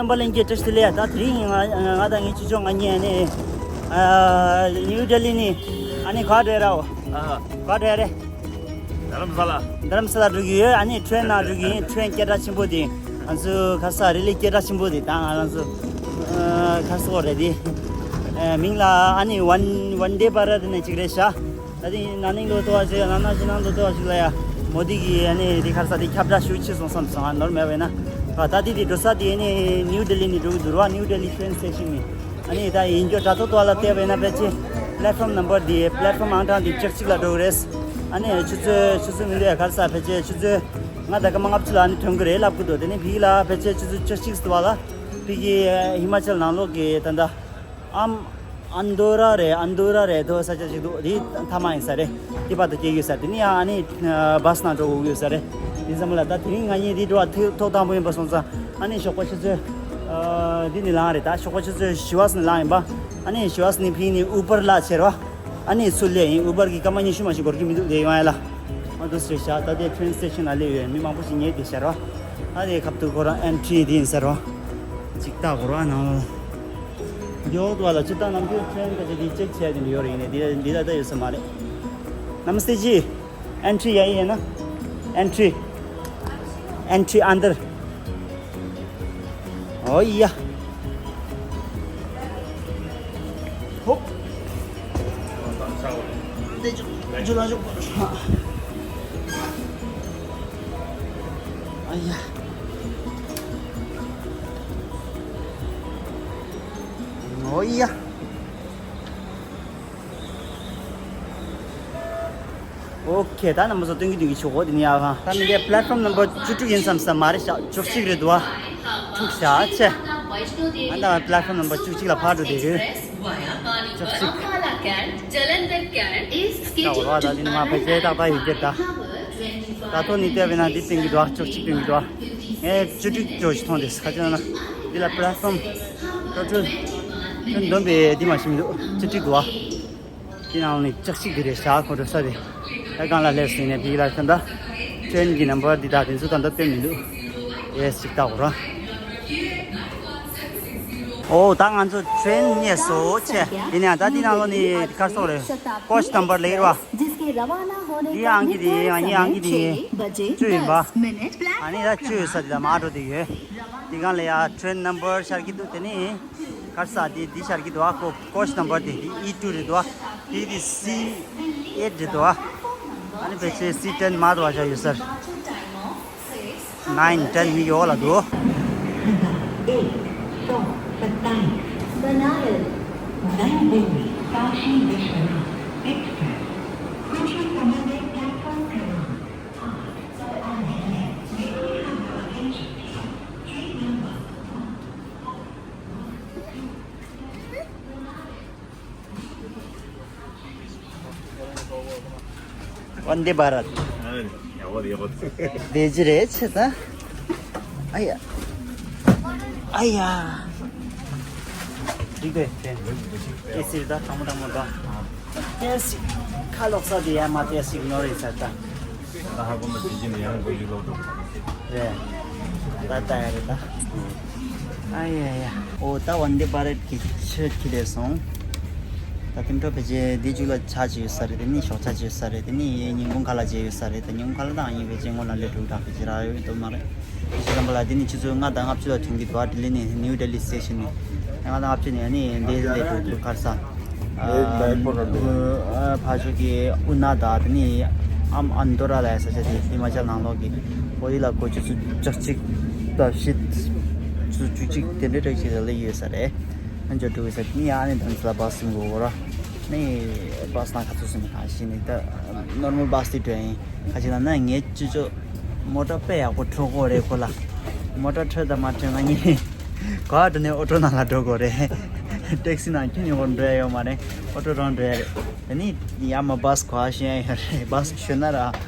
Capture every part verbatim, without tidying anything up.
རྣམ་པ་ལྷན་རྒྱས་བཀྲ་ཤིས་བདེ་ལེགས། ད་དེ་རིང་ང་ང་དང་ངའི་ཅི་ཅོ་ང་གཉིས་ཨ་ནི་ཨ་ནིའུ་ལྡི་ལི་ནས་ཨ་ནི་ག་འདྲ་ར་འོ། ཨ་ག་འདྲ་རེད། དྷ་རམ་ས་ལ། དྷ་རམ་ས་ལ་འགྲོ་གི་ཡོད། ཨ་ནི་ཊེན་ནང་འགྲོ་གི་ཡིན། ཊེན་སྐད་གྲགས་ཆེན་པོ་དེ། ང་ཚོ་ཁ་ས་རི་ལི་སྐད་གྲགས་ཆེན་པོ་དེ་ད་ང་རང་ཚོ་ཁ་སོ་རེད་དེ། མིང་ལ་ཨ་ནི་ཝན་ཝན་ཌེ་བྷ་རད་ནས་གཅིག་རེད་ཤག་ད་དེ་ན་ནིང་ལོ་ཏོ་བ་ཞིག་ན་ན་ཞི་ནང་ལོ་ཏོ་བ་ཞིག་ལ་ཡ་མོ་དི་གི་ཨ་ནི་དེ་ཁ་ས་དེ་ཁྱབ་བསྒྲགས་ཞུ་ཆེ་སོང་བསམ་སོང་ང་ནོར་མེད་པས་ན། ད་དེ་དེ་འགྲོ་ས་དེ་ཨ་ནི་ནིའུ་ལྡི་ལི་ནས་འགྲོ་གི་འདུག་ར། ནིའུ་ལྡི་ལི་ཊེན་སི་ཊེ་ཤན་ནས། ཨ་ནི་ད་ཡིན་རྒྱུ་དྲ་ཐོག་ཏོ་ལ་བལྟས་པ་ཡིན་ན་ཕལ་ཆེར་པླེ་ཊི་ཕོམ་ནམ་བར་འདི་པླེ་ཊི་ཕོམ་ཨང་གྲངས་འདི་བཅུ་གཅིག་ལ་འགྲོ་གི་རེད། ཨ་ནི་ཆུ་ཚོད་ཆུ་ཚོད་མི་འདུག་ཡ། ག་རེ་ཟ། ཕལ་ཆེར་ཆུ་ཚོད་ལྔ་དང་སྐར་མ་ལྔ་བཅུ་ལ་ཨ་ནི་ཐོན་གི་རེད་ལབ་གི་འདུག་དེ་ནས་ཕ་གི་ལ་ཕལ་ཆེར་ཆུ་ཚོད་བཅུ་གཅིག་ཙམ་བ་ལ་ཕ་གི་ཧི་མ་ཅལ་ནང་ལོགས་ཀྱི་ད་ལྟ་ཨམ་ཨན་དོ་ར་རེད། ཨན་དོ་ར་རེད་དོ་ས་ཆ་ཞིག་འདུག་དེ་མཐའ་མ་ཡིན་ས་རེད། དེ་བར་དུ་སྐྱེལ་གི་ཡོད་ས་རེད། དེ་ནས་ཡང་ཨ་ནི་བྷ་སི་ནང་འགྲོ་དགོས་ཀྱི་ཡོད་ས་རེད། དེ་ཙམ་ལ་ད་དེ་རིང་ང་གཉིས་དེ་འགྲོ་བ་ཐོག་དང་པོ་ཡིན་པ་སོང་ཙང་ཨ་ནི་ཞོགས་པ་ཆུ་ཚོད་འདི་ནས་ལངས་རེད། ད་ཞོགས་པ་ཆུ་ཚོད་བཞི་པ་ཙམ་ནས་ལངས་ཡིན་པ། ཨ་ནི་བཞི་པ་ཙམ་ནས་ཕ་གི་ནས་ཨུ་བར་ལ་ཆེར་བ། ཨ་ནི་ཚུར་སླེབས་ཡིན། ཨུ་བར་གི་སྐར་མ་ཉི་ཤུ་མ་ཞིག་འགོར་གི་མི་འདུག་དེ་ཡོང་ཡ་ལ། ཨ་འདུག་ཟེར་ཤག་ད་ལྟའི་ཊེན་སི་ཊེ་ཤན་ལ་སླེབས་ཡོད། མི་མང་པོ་ཞིག་ཉལ་བསྡད་ཤག་ར། ཨ་དེ་ཁབ་ཏུ་ཁོ་རང་ཨེན་ཊི་རི་འདི་ཡིན་ཟེར་ར། ཅིག་ལྟ་དགོས་ར་ནང་ལ། མགྱོགས་དུ་བ་ལ་ཅི་ལྟ་ནམ་རྒྱུན་ཊེན་ག་ཅི་འདི་ཅེག་བྱས་ཏེ་འདི་ཡོད་རེད། ཡིན་ནའི་འདི་འདི་ལ་ལྟ་ཡོད་ས་མ་རེད། नमस्ते जी। एंट्री यही है ना? एंट्री। एंट्री अंदर। ओया। हो। दे जो, जो ला जो। हाँ। आया। ओया। ཨོ་ཁེ། ད་རྣམ་པ་ཚོ་སྟོན་གྱི་སྟོན་གྱི་ཆོག་གོ་དེ་ནི་ཡག་ག་ད་མི་འདི་པླེ་ཊི་ཕོམ་ནམ་བར་བཅུ་དྲུག་ཡིན་བསམ་ས་མ་རེད་ཤག་བཅུ་གཅིག་རེད་འདུག་ཨ། འཁྲུག་ཤག་ཆེ། ཨ་ད་པླེ་ཊི་ཕོམ་ནམ་བར་བཅུ་གཅིག་ལ་ཕར་འགྲོ་བསྡད་ཡོད། བཅུ་གཅིག་ད་འོ་ར་ད་དེ་ནི་མ་ཕལ་ཆེར་ཏག་ཏག་ཡོད་ཀྱི་ད། ད་ཐོག་ནས་བལྟས་པས་ན་འདི་སྟོན་གྱི་འདུག་ཨ། བཅུ་གཅིག་སྟོན་གྱི་འདུག་ཨ། ངས་བཅུ་དྲུག་ཅོ་ཞིག་མཐོང་དེ་ཁ་ཅིག་ན་འདི་ལ་པླེ་ཊི་ཕོམ་ཊོ་ཊལ་ཁྱོན་བསྡོམས་པས་འདི་མ་ཤེས་མི་འདུག་བཅུ་དྲུག་འདུག་ཨ། དེ་ནང་ནས་ལྕགས་ཤིག་དེ་རེད་ཤག་ཁོ་འགྲོ་ས་དེ། ད་གང་ལ་སླེབས་ཟིན་ནས་ཕ་གི་ལ་ཁྱོད་ད་ཊེན་གྱི་ནམ་བར་འདི་དག་དེ་ཚོ་ད་ལྟ་སྟོན་མི་འདུག་ཨེས་ཅིག་ལྟ་གོ་ར། ཨོ་ད་ང་ཚོ་ཊེན་རྙེད་སོང་ཆེ། ཡིན་ནའང་ད་འདི་ནང་ལོགས་ནས་གར་སོགས་རེད། ཀོཆ་ནམ་བར་ལེགས་ར། འདི་ཨང་ཀི་དེ་ང་གཉིས་ཨང་ཀི་དེ་བཅུ་ཡིན་པ། ཨ་ནི་ད་བཅུ་ཡོད་ས་དེ་ལ་མར་འགྲོ་དེ་ཡོད། དེ་གང་ལ་ཡ་ཊེན་ནམ་བར་ཤར་གྱི་འདུག་དེ་ནི། གར་ས་དེ་འདི་ཤར་གྱི་འདུག་ཨ། ཁོ་ཀོཆ་ནམ་བར་དེ་ཨི་ཊུ་རེད་འདུག་ཨ། དེ་དེ་སི་ཨེཊ་རེད་འདུག་ཨ། ཨ་ནི་ཕལ་ཆེར་སི་ཊེན་མར་འདུག་ཨ། ཤར་ཡོད་སར་ནའིན་ཊེན་མི་ཡོད་ལ་འདུག वंदे भारत। ཡག་པོ་རེད། ཡག་པོ་རེད། བདེ་རྒྱུ་རེད་ཆེ་ད། ཨ་ཡ། ཨ་ཡ། འགྲིག་པས། ཨེ་སི་རེད་ད། གྲང་མོ་གྲང་མོ་ད། ཨེ་སི། ཁ་ལོག་ས་དེ་ཡ་མ་ཨེ་སི་ནོར་རེད་ས་ད། ད་ཧ་གོ་མ་དེ་ཅི་ནས་ཡང་འགོ་འཇུག་ལོག་འགྲོ། རེད། ད་ལྟ་ཡ་རེད་ད། ཨ་ཡ་ཡ། ཨོ་ད་ཝན་དེ་བྷ་རད་ཀྱི་ཆེད་ཁྱི་ལས་སོང་། ད་དེ་འཕྲོ་ཕལ་ཆེར་འདི་མཇུག་ལ་ཆ་ཅིག་ཡོད་ས་རེད། དེ་ནི་ཞོགས་ཆ་ཅིག་ཡོད་ས་རེད། དེ་ནི་ཉིན་གུང་ཁ་ལག་ཅིག་ཡོད་ས་རེད། ད་ཉིན་གུང་ཁ་ལག་དང་ཡིན་ཕལ་ཆེར་སྔོན་ལ་སླེབས་འགྲོ་གི་ད་ཕལ་ཆེར་རག་ཡོད་དོ་མ་རེད། དེ་བྱས་ཙང་པ་ལ་དེ་ནི་ཆུ་ཚོད་ལྔ་དང་ལྔ་བཅུ་ལ་ཐོན་གྱི་འདུག་ཨ། ལྡི་ལི་ནས་ནིའུ་ལྡི་ལི་སི་ཊེ་ཤན་ནས་ལྔ་དང་ལྔ་བཅུ་ནས་ནི་འདི་སླེབས་འགྲོ་གི་འདུག་གར་ས། ཨ་ཕ་ཕྱོགས་ཀྱི་ཨུ་ན་ད་དེ་ནི་ཨམ་ཨན་དོ་ར་ལ་ཡ་ས་ཆ་དེ་ཧི་མ་ཅལ་ནང་ལོགས་ཀྱི་ཨོ་དེ་ལ་གོ་ཆུ་ཚོད་བཅུ་གཅིག་དང་བཞི། ཆུ་ཚོད་བཅུ་གཅིག་དེ་འདྲའི་རེ་ཞིག་ལ་སླེབས་ཡོད་ས་རེད། ཨ་འཇོ་འགྲོ་གི་ས་དེ་ནི་ཨ་ནི་དང་ཚ་བ་སིམ་གོ་གོ་ར། ནི་བྷ་སི་ནང་ག་ཚོད་སོང་ག་ཤེས་ནི་ད། ནོར་མལ་བྷ་སི་དེ་འགྲོ་ཡིན། ག་ཅི་ལ་ན་ངའི་ཅི་ཅོ་མོ་ཊ་དཔེ་ཡག་པོ་འཕྲོད་གོ་རེད་ཁོ་ལ། མོ་ཊ་འཕྲོད་དང་མ་འཕྲོད་ང་གཉིས་ག་འགྲོ་ནས་ཨོ་ཊོ་ནང་ལ་འགྲོ་དགོས་རེད། ཊེག་སི་ནང་ཁྱོན་ནས་འོ་འགྲོ་ཡ་ཡོད་མ་རེད། ཨོ་ཊོ་རང་འགྲོ་ཡ་རེད། དེ་ནི་ཡ་མ་བྷ་སི་ག་ཤེས་ཡ་ཡོད་རེད། བྷ་སི་ཤོད་ན་ར་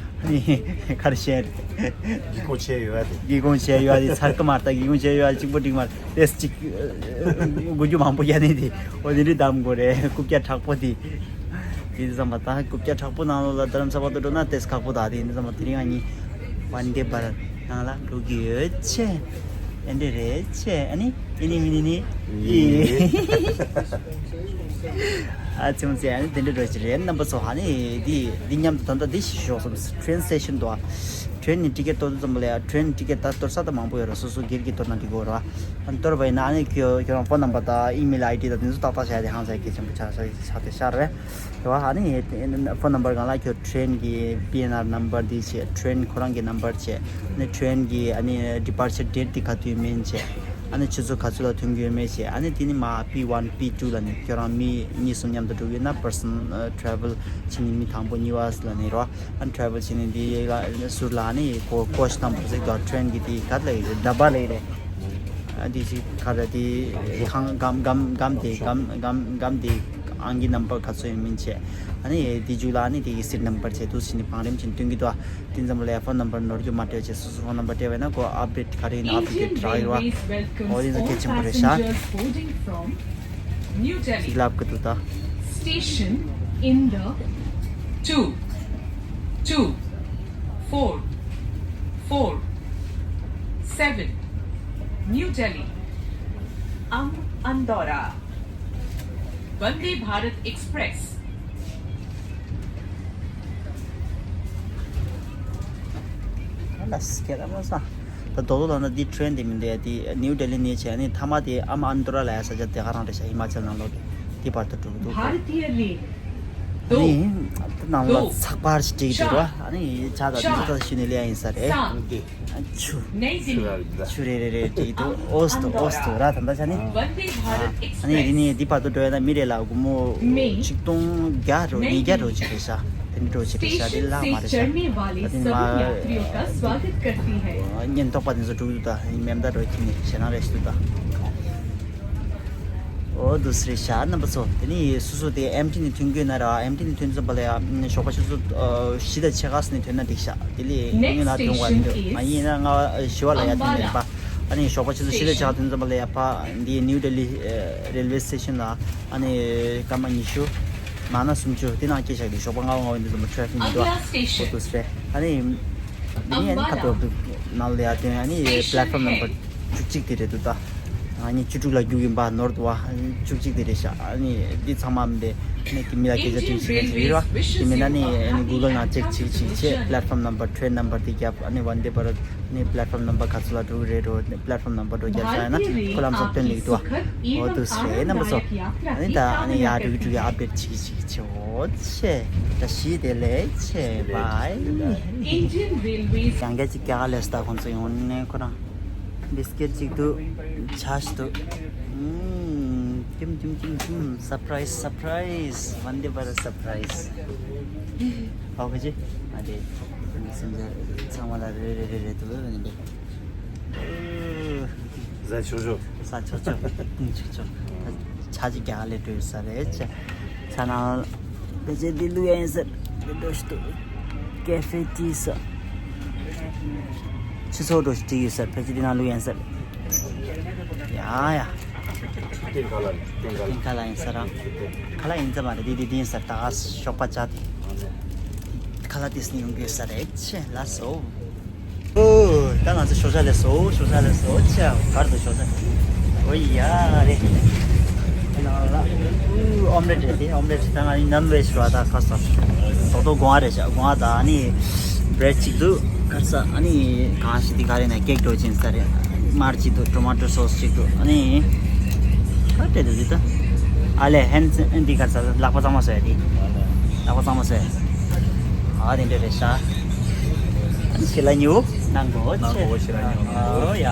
ནི་ག་རེ་ཤེས་ཡ་རེད། སྒེའུ་ཁུང་ཕྱེ་ཡོད་ཡ་དེ། སྒེའུ་ཁུང་ཕྱེ་ཡོད་ཡ་དེ་ཚར་གི་མ་རེད། ད་སྒེའུ་ཁུང་ཕྱེ་ཡོད་ཡ་གཅིག་པོ་འགྲིག་མ་རེད། ཏེས་གཅིག་དགུ་རྒྱུ་མང་པོ་ཡ་ནི་དེ་འོ་དེ་འདྲའི་གདམ་དགོས་རེད། རྐུབ་བཀྱག་མཁྲེགས་པོ་དེ། དེ་ཙམ་པ་ད་རྐུབ་བཀྱག་མཁྲེགས་པོ་ནང་ལོགས་ལ་རྡ་རམ་ས་བ་དུ་འགྲོ་ན་ཏེས་ཁག་པོ་ད་དེ་འདི་ཙམ་པ་དེ་རིང་ཨ་ནི་ཝན་དེ་བྷ་རད་ནང་ལ་འགྲོ་གི་ཡོད་ཆེ། དེ་འདྲ་རེད་ཆེ། ཨ་ནི་ཨི་ནི་མི་ནི་ནི་ཨི། ཨ་ཙི་མོ་ཙི། ཨ་ནི་དེ་འདྲ་འགྲོ་ཅི་རེད། རྣམ་པ་ཚོ། ཨ་ནི་འདི་འདི་མཉམ་དུ་ད་ལྟ་འདི་ཞིག་ཤོག་སམ། ཊེན་སི་ཊེ་ཤན་དུ། ཊེན་ནི་ཊི་ཀེ་ཊི་གཏོར་དུས་ཙམ་པ་ལ་ཡ། ཊེན་ཊི་ཀེ་ཊི་ད་གཏོར་ས་ད་མང་པོ་ཡོད་ར། སོ་སོ་སྒེར་གྱི་གཏོར་ན་འགྲིག་གོ་ར། ཨ་ནི་གཏོར་བ་ཡིན་ན་ཨ་ནི་ཁྱོད་ཁྱོད་རང་ཕོན་ནམ་བར་དང་ཨི་མེལ་ཨའི་ཌི་དང་དེ་ཚོ་ཏག་ཏག་བྱ་ཡ་དེ་ཧང་སང་གལ་ཆེན་པོ་ཆགས་ཆགས་ཆགས་ཏེ་ཤར་རེད། རེད་བ། ཨ་ནི་ཕོན་ནམ་བར་སྒང་ལ་ཁྱོད་ཊེན་གྱི་པི་ཨེན་ཨར་ནམ་བར་འདི་བྱས། ཊེན་ཁོ་རང་གི་ནམ་བར་བྱས། ཨ་ནི་ཊེན་གྱི་ཨ་ནི་ཌི་པར་ཅར་ཌེ་ཊི་འདི་ག་དུས་མིན་བྱས། ཨ་ནི་ཆུ་ཚོད་ག་ཚོད་ལ་ཐོན་གྱི་ཡོད་མེད་བྱས། ཨ་ནི་དེ་ནི་མ་པི་ཝན་པི་ཊུ་ལ་ནི་ཁྱོད་རང་མི་གཉིས་གསུམ་མཉམ་དུ་འགྲོ་གི་ཡོད་ན། པར་སོན་ཊེ་རེ་ཝལ་བྱེད་ནི་མི་དང་པོ་གཉིས་པ་ལ་ནི་རོ། ཨ་ནི་ཊེ་རེ་ཝལ་བྱེད་ནི་འདི་ལ་ཟུར་ལ་ནི་ཀོ་ཀོ་ཆ་དང་པོ་ཟིག་དང་། ཊེན་གྱི་དེ་ག་ལ་ཡོད་རེད། ཌབ་བ་ལ་ཡོད་རེད། ཨ་དེ་ཅིག་ག་རེ་དེ་ཁང་སྒམ་སྒམ་སྒམ་དེ་སྒམ་སྒམ་སྒམ་དེ་ཨང་ཀི་ནམ་བར་ག་ཚོད་ཡིན་མིན་བྱས། ཨ་ནི་དེ་མཇུག་ལ་ཨ་ནི་དེ་གི་སིཊ་ནམ་བར་བྱས། འདུག་སེ་ནི་བང་རིམ་བཞིན་སྟོན་གྱི་འདུག། ཨ་དེ་ཙམ་ལ་ཡ་ཕོན་ནམ་བར་ནོར་རྒྱུ་མ་སྤྲད་བྱས། སོ་སོ་ཕོན་ནམ་བར་སྤྲད་པ་ཡིན་ན་ཁོ་ཨབ་ཌེ་ཊི་ག་རེ་ཡིན་ན་ཨབ་ཌེ་ཊི་རག་གི་རེད་བ། འོ་དེ་ཚོ་གལ་ཆེན་པོ་རེད་ཤག། New Delhi. ཅིག་ལབ་གི་འདུག་ད། Station in the two two four four seven, New Delhi. Am Andora. Vande Bharat Express. ལ་སྐད་ལ་མ་སོང་། ད་རྡོག་རྡོག་ལ་ན་འདི་ཊེན་དེ་མི་འདུག་ཡ། དེ་ནིའུ་ཌེ་ལི་ནས་བྱས། ཨ་ནི་མཐའ་མ་དེ་ཨམ་ཨན་དོ་ར་ལ་ཡ་ས་ཆ་དེ་ག་རང་རེད་ཤག། ཧི་མ་ཅལ་ནང་ལོགས་དེ་དེ་བར་དུ་འགྲོ་གི་འདུག། भारतीय रेल ཨ་ནི་དེ་ནང་ལ་ཚགས་པར་ཞིག་བྲིས་འདུག་ར། ཨ་ནི་ཇ་དང་དེ་ཚོ་ད་ཞུ་ནས་ལེ་ཡ་ཡིན་ས་རེད། ཆུ། ཆུ་རེ་རེ་རེ་བྲིས་འདུག། ཨོས་ཏོ་ཨོས་ཏོ་ར། ད་ད་ཆ་ནི། ཨ་ནི་དེ་ནི་འདི་བར་དུ་འགྲོ་ཡ་ན་མི་རེ་ལ་སྒོར་མོ་ཆིག་སྟོང་བརྒྱ་རོ་ཉིས་བརྒྱ་རོ་ཅིག་རེད་ཤག། དེ་འདྲ་འགྲོ་ཅིག་རེད་ཤག། དེ་ལ་མ་རེད་ཤག། ཨ་དེ་ནི་མ་ཉེན་རྟོག་པ་དེ་ཚོ་འགྲོ་གི་འདུག། ད་ཡིན་མེམ་ད་འགྲོ་ཁྱིམ་ནས་ཞེད་སྣང་རེ་ཞིག་འདུག་ད། ཨོ་འདུག་སེ་རེད་ཤག། རྣམ་པ་ཚོ། དེ་ནི་སོ་སོ་དེ་ཨེམ་ཊི་ནས་ཐོན་དགོས་ན་ར། ཨེམ་ཊི་ནས་ཐོན་ཙམ་པ་ལ་ཡ་ཞོགས་པ་ཆུ་ཚོད་ཨ་བཞི་དང་ཕྱེད་ཀ་ཙམ་ནས་ཐོན་ན་འགྲིག་ཤག། དེ་ལས་སྔོན་ལ་ཐོན་དགོས་མི་འདུག། ང་ཡིན་ན་ང་བཞི་པ་ལ་ཡ་ཐོན་ནས་ཡིན་པ། ཨ་ནི་ཞོགས་པ་ཆུ་ཚོད་བཞི་དང་ཕྱེད་ཀ་ཐོན་ཙམ་པ་ལ་ཡ་ཕ་འདི་ནིའུ་ཌེ་ལི་རེལ་ཝེ་སི་ཊེ་ཤན་ལ། ཨ་ནི་སྐར་མ་ཉི་ཤུ་མང་ན་སུམ་ཅུ་དེ་ནང་སྐྱེས་བཞག་གི། ཞོགས་པ་སྔ་པོ་སྔ་པོ་འདི་ཙམ་པ་ཊེ་ཕིག་མི་འདུག་ཨ། ཨོ་འདུག་སེ་རེད། ཨ་ནི། འདི་ནས་ཨ་ནི་ཁ་ཐོར་དུ་ནང་ལ་ཡར་ཐོན། ཨ་ནི་པླེ་ཊི་ཕོམ་ནམ་བར་བཅུ་གཅིག་དེ་རེད་འདུག་ད། ང་གཉིས་བཅུ་དྲུག་ལ་རྒྱུག་གིན་པ་ནོར་འདུག་བ། བཅུ་གཅིག་དེ་རེད་ཤག། ཨ་ནི་འདི་ཚང་མ་མི་འདི་ནི་མི་ལ་སྐད་ཆ་དྲིས་ཤིག་རེད་བ། དེ་མིན་ན་ནི་ཨ་ནི་གུ་གལ་ནང་ཅེག་བྱེད་ཅིག་བྱེད། པླེ་ཊི་ཕོམ་ནམ་བར་ཊེན་ནམ་བར་དེ་རྒྱབ། ཨ་ནི་ཝན་དེ་བྷ་རཏ་ནི་པླེ་ཊི་ཕོམ་ནམ་བར་ག་ཚོད་ལ་འགྲོ་གི་རེད་འགྲོ། པླེ་ཊི་ཕོམ་ནམ་བར་འགྲོ་རྒྱབ་ཤག་ཡིན་ན་ཁོ་ལམ་སང་སྟོན་ལེགས་འདུག། འོ་འདུག་སེ་རེད་རྣམ་པ་ཚོ། ཨ་ནི་ད་ཨ་ནི་ཡར་འགྲོ་གི་འགྲོ་གི་ཨབ་ཌེཊ་བྱེད་ཀྱི་བྱེད་ཀྱི་བྱེད། ཨོ་ཆེ། ད་ཤི་དེ་ལས་ཆེ། བྷའི། Indian Railways. ཡང་བསྐྱར་ཅིག་རྒྱག་ལས་སུ་ད་ཁོང་ཚོ་ཡོང་ནས་ཁོ་རང་བིས་ཀེཊ་ཅིག་འདུག། ཇ་ཞིག་འདུག། ཨུམ། ཀྱུམ་ཀྱུམ་ཀྱུམ་ཀྱུམ། སར་པ་རའི་ཛི་སར་པ་རའི་ཛི། ཝན་དེ་བྷ་རཏ་སར་པ་རའི་ཛི། ཨོ་ཁེ་ཅི། ཨ་དེ་སེམས་ཅན་ཚང་མ་ལ་རེ་རེ་རེ་རེ་འདུག་ཨ་ནི་འདི། ཟ་ཆོག་ཆོག། ཟ་ཆོག་ཆོག། ཆོག་ཆོག། ཆ་ཅིག་རྒྱག་ལས་སྤྲོད་ས་རེད་ཆ། ཆ་ནང་ཕལ་ཆེར་འདི་བླུག་ཡ་ཡིན་ས་རེད། འདི་འགྲོ་ཞིག་འདུག། ཀེ་ཧྥེ་ཊི་ས། ཆུ་ཚོད་འགྲོ་ཞིག་བྲིས་ཡོད་ས་རེད། ཕལ་ཆེར་འདི་ནང་བླུག་ཡ་ཡིན་ས་རེད། ཡ་ཡ། སྟེང་ཁ་ལ་སྟེང་ཁ་ལ། སྟེང་ཁ་ལ་ཡིན་ས་ར། ཁ་ལ་ཡིན་ས་མ་རེད། འདི་འདི་འདི་ཡིན་ས་རེད། ད་ཞོགས་པ་ཇ་དེ། ཁ་ལ་དེ་སྲིད་ཡོང་གི་ཡོད་ས་རེད་ཆེ་ལ་སོ། ཨོ། ད་ང་ཚོ་ཞོགས་ཇ་ལས་སོ། ཞོགས་ཇ་ལས་སོ་ཆེ། གར་དུ་ཞོགས་ཇ། ཨོ་ཡ་རེད། ཨེ་ནང་ལ། ཨུ་ཨོམ་ལེཊ་རེད་དེ། ཨོམ་ལེཊ་ད་ང་ནི་ནམ་བེ་ཤི་བ་ད་ཁ་ས། ཏོག་ཏོག་སྒོ་ང་རེད་ཤག། སྒོ་ང་ད་ཨ་ནི་བྷི་རེཌ་ཅིག་འདུག། གར་ས་ཨ་ནི་གང་ཞིག་དེ་ག་རེ་ན་ཀེག་འགྲོ་ཅིན་ས་རེད། མར་ཅིག་འདུག། ཊོ་མ་ཊོ་སོ་སི་ཅིག་འདུག། ཨ་ནི་ག་དེ་འདུག་དེ་ད། ཨ་ལེ་ཧན་ཨན་འདི་གར་ས་ལག་པ་གཙང་མ་བཟོས་དེ། ལག་པ་གཙང་མ་བཟོས། ཨ་དེ་འདྲ་རེད་ཤག། ཨ་ནི་ཞི་ལ་ཉིའུ་ནང་གོ་ཆེ། ནང་གོ་ཆེ་ལ་ཉིའུ། ཨོ་ཡ།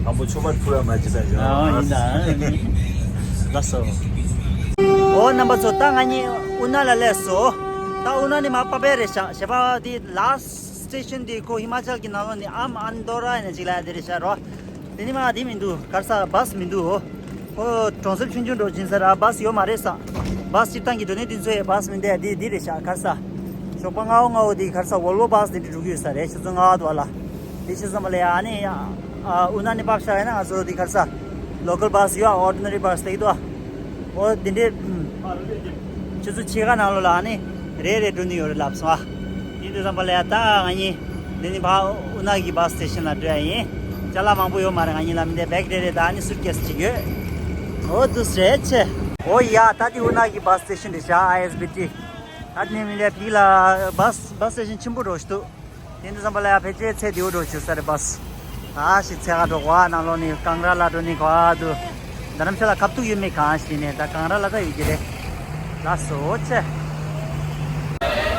དང་པོ་ཆུ་མར་ཕུ་ལ་མ་ཅི་ད་ཡོད། ཨོ་ཡིན་ད། ལགས་སོ། ཨོ་རྣམ་པ་ཚོ། ད་ང་གཉིས་ཨུ་ན་ལ་སླེབས་སོ། ད་ཨུ་ན་ནི་མ་པ་པའི་རེད་ཤག། ཞེ་པ་དེ་ལ་སི་ཊེ་ཤན་དེ་ཁོ་ཧི་མ་ཅལ་གྱི་ནང་ལོགས་ནས་ཨམ་ཨན་དོ་ར་ཡིན་ན་ཅིག་ལ་ཡ་དེ་རེད་ཤག་རོ། དེ་ནི་མ་དེ་མི་འདུག། གར་ས་བྷ་སི་མི་འདུག། ཨོ་གྲོང་གསེབ་ཆུང་ཆུང་འགྲོ་ཅིན་ས་ར་བྷ་སི་ཡོད་མ་རེད་ས། བྷ་སི་སྤྱིར་བཏང་གི་འགྲོ་གནས་དེ་ཚོ་ཡ་བྷ་སི་མི་འདུག་ཡ། དེ་དེ་རེད་ཤག། གར་ས་ཞོགས་པ་སྔ་པོ་སྔ་པོ་དེ་གར་ས་ཝོལ་ཝོ་བྷ་སི་དེ་འདྲ་འགྲོ་གི་ཡོད་ས་རེད། ཆུ་ཚོད་ལྔ་པ་དུ་བ་ལ། དེ་ཆུ་ཚོད་མ་ལ་ཡ་ཨ་ནི་ཨ་ཨུ་ན་ནི་བབས་ཤག་ཡ་ན་ང་ཚོ་དེ་གར་ས་ལོ་ཀལ་བྷ་སི་ཡོད། ཨོར་ཌི་ནེ་རི་བྷ་སི་དེ་གི་དུ་བ། ཨོ་དེ་འདྲས། ཆུ་ཚོད་ཕྱེད་ཀ་ནང་ལོགས་ལ་ཨ་ནི་རེ་རེ་འགྲོ་ནི་ཡོད་རེད་ལབ་སོང་ཨ། དེ་འདྲ་ཙམ་པ་ལ་ཡ་ད་ང་གཉིས་འདི་ནི་ཕ་ཨུ་ན་གི་བྷ་སི་སི་ཊེ་ཤན་ལ་འགྲོ་ཡ་ཡིན། ཅ་ལག་མང་པོ་ཡོད་མ་རེད། ང་གཉིས་ལ་མི་འདའི་བེག་རེ་རེ་དང་ཨ་ནི་སུཊ་ཀེ་སི་ཅིག་ཡོད། འོ་འདུག་སེ་རེད་ཆེ། འོ་ཡ། ད་འདི་ཨུ་ན་གི་བྷ་སི་སི་ཊེ་ཤན་རེད་ཤག་ཨའི་ཨེས་བི་ཊི། ད་ནི་མི་འདའི་ཕིག་ལ་བྷ་སི་བྷ་སི་སི་ཊེ་ཤན་ཆེན་པོ་འགྲོ་ཞིག་འདུག་དེ་འདི་ཙམ་པ་ལ་ཡ་ཕལ་ཆེར་ཚད་འདིའུ་འགྲོ་ཞིག་ས་རེད་བྷ་སི། ད་ཞིག་ཚད་ག་འགྲོ་གོ་ཨ་ནང་ལོགས་ནི་ཀང་ར་ལ་འགྲོ་ནི་གོ་ཨ་འདུག་རྡ་རམ་ཤ་ལ་ཁབ་ཏུ་ཡོད་མེད་གང་ཤེས་ནས། ད་ཀང་ར་ལ་ད་ཡོད་ཀྱི་རེད། ལགས་སོ་ཆེ།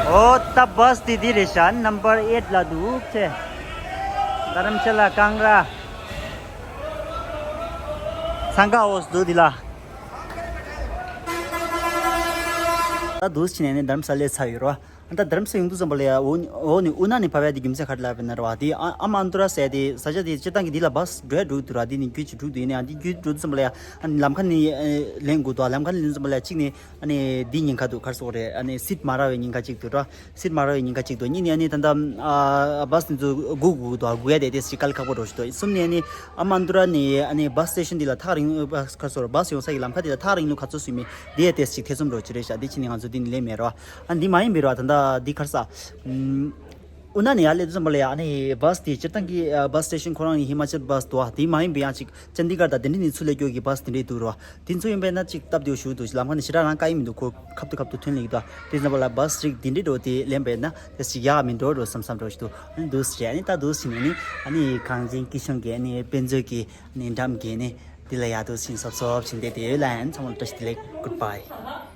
འོ་ད་བྷ་སི་དེ་འདི་རེད་ཤག་ནམ་བར་ཨེཊ་ལ་འདུག་ཆེ། རྡ་རམ་ཤ་ལ་ཀང་ར། ཚང་ཀ་འོ་སི་འདུག་འདི་ལ། ད་འདུག་ཕྱིན་ནས་ནི་རྡ་རམ་ས་ལ་སླེབས་ཚར་ཡོད་རེད་བ། ད་རྡ་རམ་ས་ཡོང་དུས་ཙམ་པ་ལ་ཡ་འོ་ནི་འོ་ནི་ཨུ་ན་ནས་བབས་ཡ་དེ་རྒྱུ་མཚན་ག་རེ་ལབ་ཡིན་ན་རེད་བ། དེ་ཨ་ཨ་མ་ཨན་ཏུ་ར་ཟེར་ཡ་དེ་ས་ཆ་དེ་སྤྱིར་བཏང་གི་འདི་ལ་བྷ་སི་འགྲོ་ཡ་འགྲོ་གི་འདུག་ར། དེ་ནི་རྒྱུད་ཀྱི་འགྲོ་འདུག་ར། དེ་ནི་རྒྱུད་འགྲོ་དུས་ཙམ་པ་ལ་ཡ་ཨ་ནི་ལམ་ཁ་ནས་ཨ་ལེན་དགོས་འདུག་ལམ་ཁ་ནས་ལེན་དུས་ཙམ་པ་ལ་ཡ་གཅིག་ནས་ཨ་ནི་འདི་ཉེན་ཁ་འདུག་ག་རེ་ཟེར་དགོས་རེད། ཨ་ནི་སིཊ་མ་རག་པའི་ཉེན་ཁ་གཅིག་འདུག་ར། སིཊ་མ་རག་པའི་ཉེན་ཁ་གཅིག་འདུག་གཉིས་ནས་ཨ་ནི་ད་ལྟ་ཨ་བྷ་སི་དེ་ཚོ་སྒུག་དགོས་འདུག་སྒུག་ཡ་དེ་དེ་ཞིག་དཀའ་ལས་ཁག་པོ་འགྲོ་ཞིག་འདུག་གསུམ་ནས་ཨ་ནི་ཨ་མ་ཨན་ཏུ་ར་ནས་ཨ་ནི་བྷ་སི་སི་ཊེ་ཤན་འདི་ལ་ཐག་རིང་ལུགས་ག་རེ་ཟེར་དགོས་རེད། བྷ་སི་ཡོང་ས་ཀྱི་ལམ་ཁ་དེ་ལ་ཐག་རིང་ལུགས་ག་ཚོད་སུ་མེད། འདི་ཡ་དེ་ཞིག་ཐེ་ཚོམ་འགྲོ་ཅི་རེད་ཤག་འདི་ཕྱིན་ནས་ང་ཚོ་འདི་ནས་ལེན་མེད་ར། ཨ་འདི་མ་ཡིན་པའི་ར་ད་ལྟ་འདི་ག་རེ་ཟེར། ཨུ་ན་ནས་ཡར་སླེབས་དུས་ཙམ་པ་ལ་ཡ་ཨ་ནི་བྷ་སི་དེ་སྤྱིར་བཏང་གི་ཨ་བྷ་སི་སི་ཊེ་ཤན་ཁོ་རང་ནི་ཧི་མ་ཅལ་བྷ་སི་འདུག་ཨ། དེ་མ་ཡིན་པའི་ཡང་ཅིག་ཅན་དི་གར་དང་དེ་འདྲ་ནས་ཚུར་སླེབས་རྒྱུ་གི་བྷ་སི་དེ་འདྲས་འདུག་ར། དེ་ཚོ་ཡིན་པས་ན་ཅིག་སྟབས་བདེ་བོ་ཞེ་པོ་འདུག་ལམ་ཁ་ནས་ཞེ་དྲག་རང་དཀའ་ཡི་མི་འདུག་ཁོ་ཁབ་ཏུ་ཁབ་ཏུ་ཐོན་ལེ་ཡི་འདུག་དེ་ཙམ་པ་ལ་བྷ་སི་རིགས་དེ་འདྲས་འགྲོ་དེ་ལེན་པས་ན་དེ་ཞིག་ཡག་མི་འགྲོ་འགྲོ་བསམ་བསམ་འགྲོ་ཞིག་འདུག་ཨ་ནི་འདུག་སེ་ཨ་ནི་ད་འདུག་སེ་ནས་ནི་ཨ་ནི་གངས་ཅན་སྐྱིད་གཤོངས་ཀྱི་ཨ་ནི་དཔེ་མཛོད་ཀྱི་ཨ་ནི་འགྲམ་གྱི་ནི་དེ་ལ་ཡར་འདུག་སེ་སོབ་སོབ་ཕྱིན་བསྡད་དེ་ཡོད་ལ། ཨ་ནི་ཚང་མ་ལ་བཀྲ་ཤིས་བདེ་ལེགས། Goodbye།